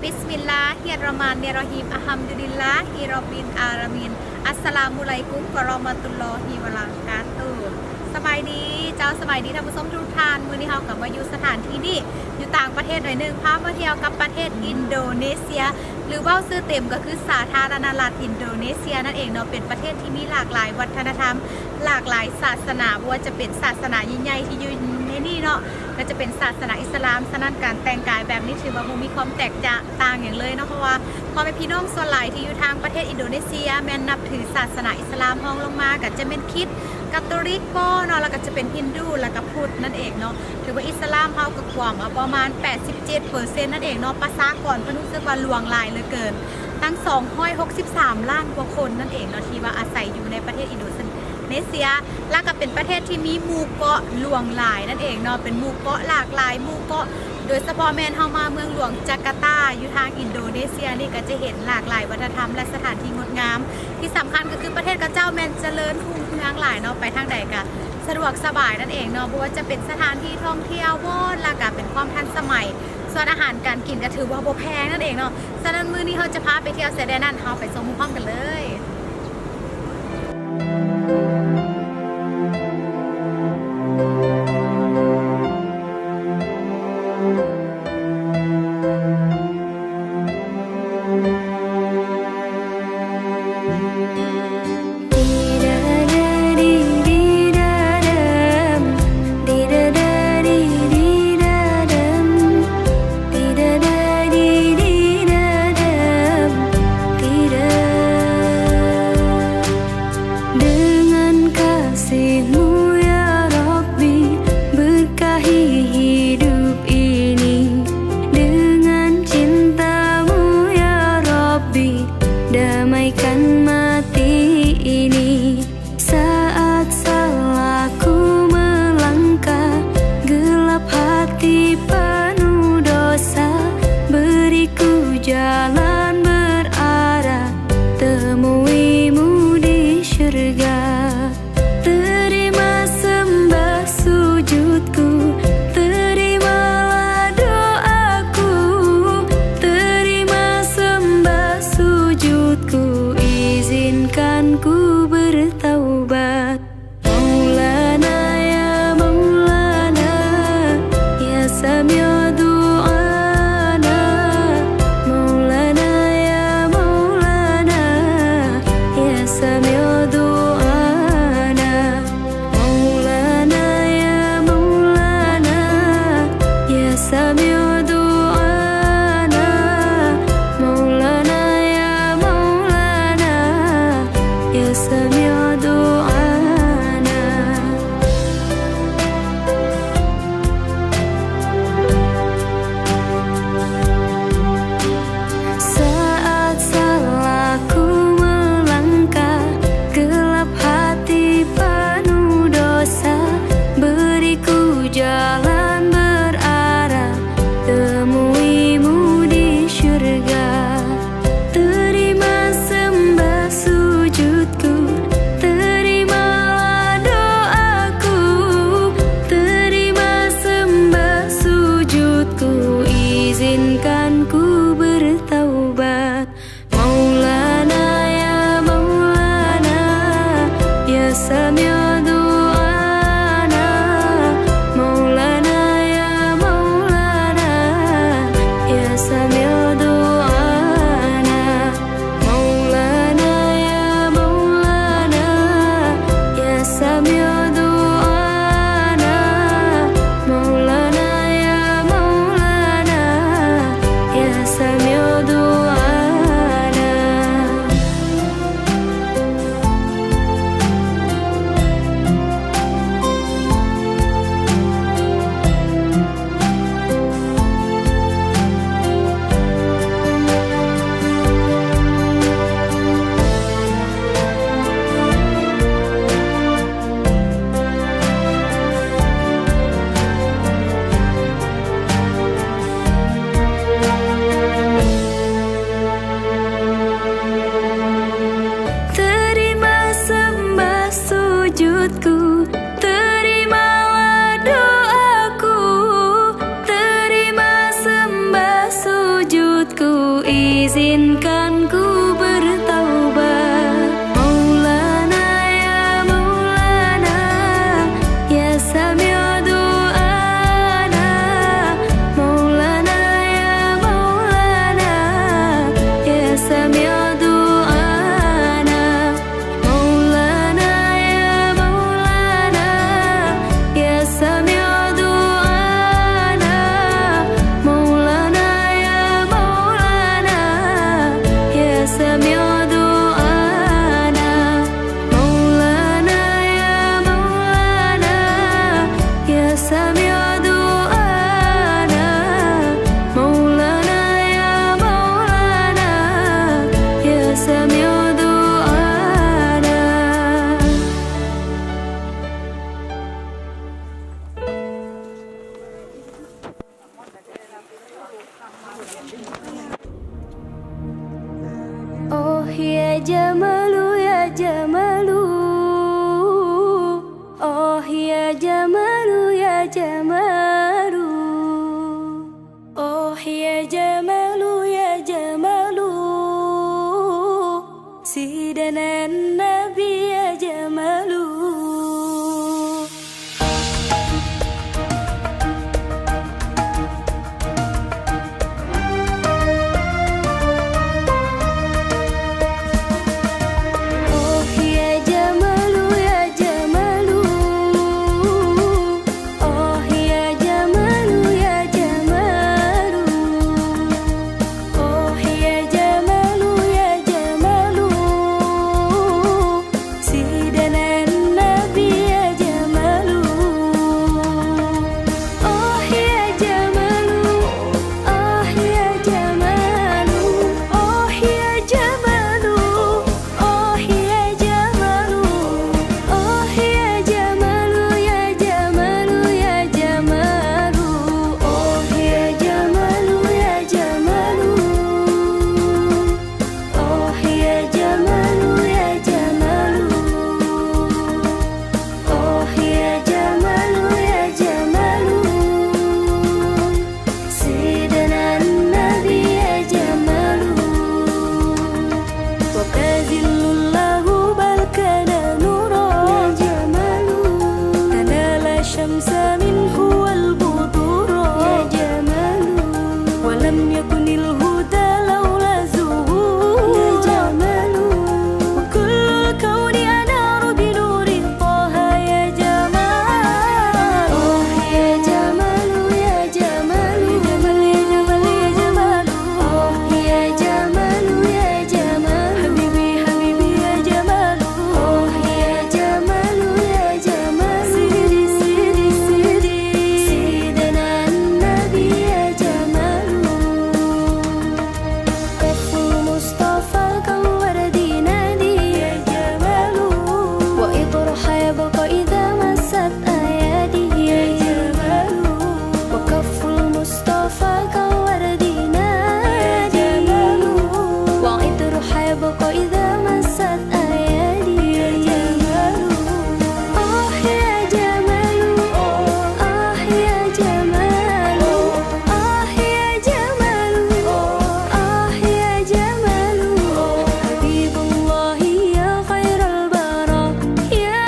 ບິສມິລລາຮິລລະໝານລະຮີມ ອັນຮຳດູລິລລາຮິຣັບບິລອາລາມີນ ອັສສະລາມຸອະໄລກຸມ ວະຣາະມະຕຸລລອຮິ ວະບະຣາະກາຕຸ. ສະບາຍດີເຈົ້າ, ສະບາຍດີທ່ານຜູ້ຊົມທຸກທ່ານ. ມື້ນີ້ເຮົາກໍມາຢູ່ສະຖານທີ່ນີ້ ຢູ່ຕ່າງປະເທດໜ້ອຍໜຶ່ງ, ພາມາທ່ຽວກັບປະເທດອິນໂດເນເຊຍ ຫຼືເວົ້າຊື່ເຕັມກໍຄືສາທາລະນະລັດອິນໂດເນເຊຍນັ້ນເອງເນາະ. ເປັນປະເທດທີ່ມີຫຼາກຫຼາຍວັດທະນະທຳ, ຫຼາກຫຼາຍສາສະໜາ, ບໍ່ວ່າຈະເປັນສາສະໜາໃຫຍ່ໆທີ່ຢູ່ໃນນີ້ເນາະ ກໍຈະເປັນສາສະໜາອິດສະລາມ. ສະນັ້ນການແຕ່ງກາຍແບບນີ້ຖືວ່າບໍ່ມີຄວາມແຕກຈະ ຕ່າງຫຍັງເລີຍເນາະ, ເພາະວ່າພໍ່ແມ່ພີ່ນ້ອງສ່ວນຫຼາຍທີ່ຢູ່ທາງປະເທດອິນໂດເນເຊຍແມ່ນນັບຖືສາສະໜາອິດສະລາມ, ຮອງລົງມາກໍຈະແມ່ນຄຣິດ, ກາໂຕລິກບໍເນາະ, ແລ້ວກໍຈະເປັນຮິນດູ ແລ້ວກໍພຸດນັ້ນເອງເນາະ. ຖືວ່າອິດສະລາມເຮົາກໍກວມເອົາປະມານແປດສິບເຈັດເປີເຊັນນັ້ນເອງເນາະ. ປະຊາກອນເພິ່ນຮູ້ສຶກວ່າຫຼວງຫຼາຍເຫຼືອເກີນ, ຕັ້ງສອງຮ້ອຍຫົກສິບສາມລ້ານກວ່າຄົນນັ້ນເອງເນາະ ທີ່ວ່າອາໄສຢູ່ໃນປະເທດອິນໂດເນເຊຍ. ແລ້ວກໍເປັນປະເທດທີ່ມີໝູ່ເກາະຫຼວງຫຼາຍນັ້ນເອງເນາະ, ເປັນໝູ່ເກາະຫຼາກຫຼາຍໝູ່ເກາະ, ໂດຍສະເພາະແມ່ນເຮົາມາເມືອງຫຼວງຈາກາຕາ ຢູ່ທາງອິນໂດເນເຊຍນີ້ ກໍຈະເຫັນຫຼາກຫຼາຍວັດທະນະທຳ ແລະ ສະຖານທີ່ງົດງາມ. ທີ່ສຳຄັນກໍຄືປະເທດເຂົາເຈົ້າແມ່ນຈະເລີນຮຸ່ງເຮືອງຫຼາຍເນາະ, ໄປທາງໃດກໍສະດວກສະບາຍນັ້ນເອງເນາະ, ບໍ່ວ່າຈະເປັນສະຖານທີ່ທ່ອງທ່ຽວບໍ ແລ້ວກໍເປັນຄວາມທັນສະໄໝ, ສ່ວນອາຫານການກິນກໍຖືວ່າບໍ່ແພງນັ້ນເອງເນາະ. ສະນັ້ນມື້ນີ້ເຮົາຈະພາໄປທ່ຽວໃສແດ່ນັ້ນ, ເຮົາໄປຊົມພ້ອມກັນເລີຍ. Dengan kasih-Mu ya Rabbi, berkahi hidup ini. Dengan cinta-Mu ya Rabbi, damaikan mati ini. Saat salahku melangkah, gelap hati penuh dosa, beriku jalan berarah, temui-Mu di syurga. Terima sembah sujudku, terimalah doaku, terima sembah sujudku, izinkan ku bertaubat. Maulana ya Maulana, ya Sami'u du'ana. Maulana ya Maulana, ya Sami'u du'ana. Maulana ya Maulana, ya Sami'u du'ana. Maulana ya Maulana, ya Sami'u du'ana. Saat salahku melangkah, gelap hati penuh dosa, beriku jalan berarah, temui-Mu di syurga. Terima sembah sujudku, terimalah doaku, terima sembah sujudku, izinkan ku bertaubat. Maulana ya Maulana, ya Sami'u du'ana. Maulana جمال يا جمال، آه يا جمال يا جمال، آه يا جمال يا جمال، سيدنا النبي يا جمال. آه يا جمال يا جمال، آه يا جمال يا جمال، آه يا جمال يا جمال، سيدنا النبي يا جمال. آه يا جمال، آه يا جمال، آه يا جمال، آه يا جمال، آه يا جمال، يا جمال، يا جمال، آه يا جمال، يا جمال. آه يا جمال يا جمال، آه يا جمال يا جمال، سيدنا النبي يا جمال. وكذل الله بل كان نورا يا جمال، تنال الشمس منه والبدورا يا جمال، ولم يكن الهدى لولا ظهورا يا جمال، وكل الكون أنار بنور طه يا جمال. آه يا جمال يا جمال، يا جمال، يا جمال، يا جمال، آه يا جمال يا جمال، حبيبي، حبيبي يا جمال، آه يا جمال يا جمال، سيدي، سيدي، سيدي، سيدنا النبي يا جمال. كف المصطفى كالورد نادي يا جمال، وعطرها يبقى إذا مست أيادي يا جمال، وكف المصطفى كالورد نادي يا جمال، وعطرها يبقى إذا مست أيادي يا جمال. آه يا جمال، آه يا جمال، آه يا جمال، آه يا جمال، حبيب الله يا خير البرايا.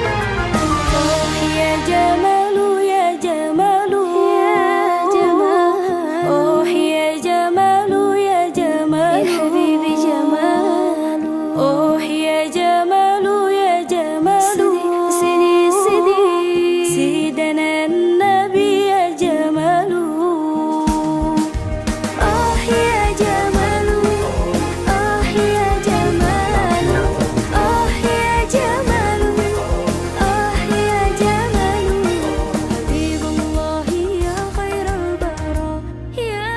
آه يا جمال يا جمال، يا جمال، آه يا جمال يا جمال، يا حبيبي جمال، آه يا جمال يا جمال، سيدي، سيدي، سيدي، سيدنا النبي يا جمال. آه يا جمال، آه يا جمال، آه يا جمال، آه يا جمال، حبيب الله يا خير البرايا.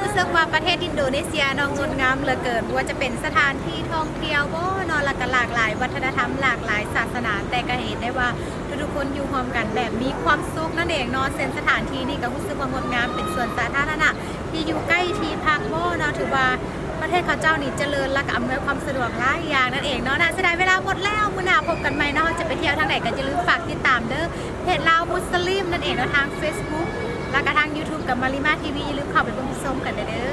ຮູ້ສຶກວ່າປະເທດອິນໂດເນເຊຍເນາະ ງົດງາມເຫຼືອເກີນ, ບໍ່ວ່າຈະເປັນສະຖານທີ່ທ່ອງທ່ຽວບໍເນາະ ແລ້ວກໍຫຼາກຫຼາຍວັດທະນະທຳ, ຫຼາກຫຼາຍສາສະໜາ, ແຕ່ກໍເຫັນໄດ້ວ່າທຸກໆຄົນຢູ່ຮ່ວມກັນແບບມີຄວາມສຸກນັ້ນເອງເນາະ. ເຊັ່ນສະຖານທີ່ນີ້ກໍຮູ້ສຶກວ່າງົດງາມ, ເປັນສວນສາທາລະນະທີ່ຢູ່ໃກ້ທີ່ພັກບໍເນາະ. ຖືວ່າປະເທດເຂົາເຈົ້ານີ້ຈະເລີນ ແລ້ວກໍອຳນວຍຄວາມສະດວກຫຼາຍຢ່າງນັ້ນເອງເນາະ. ໜ້າເສຍດາຍເວລາໝົດແລ້ວ, ມື້ໜ້າພົບກັນໃໝ່ເນາະ. ເຮົາຈະໄປທ່ຽວທາງໃດກໍຢ່າລືມຝາກຕິດຕາມເດີ ເພຈລາວມຸດສະລິມນັ້ນເອງເນາະ ທາງເຟສບຸກ ແລ້ວກໍທາງຢູທູບກັບມາລີມາທີວີ ຢ່າລືມເຂົ້າໄປເບິ່ງໄປຊົມກັນໄດ້ເດີ.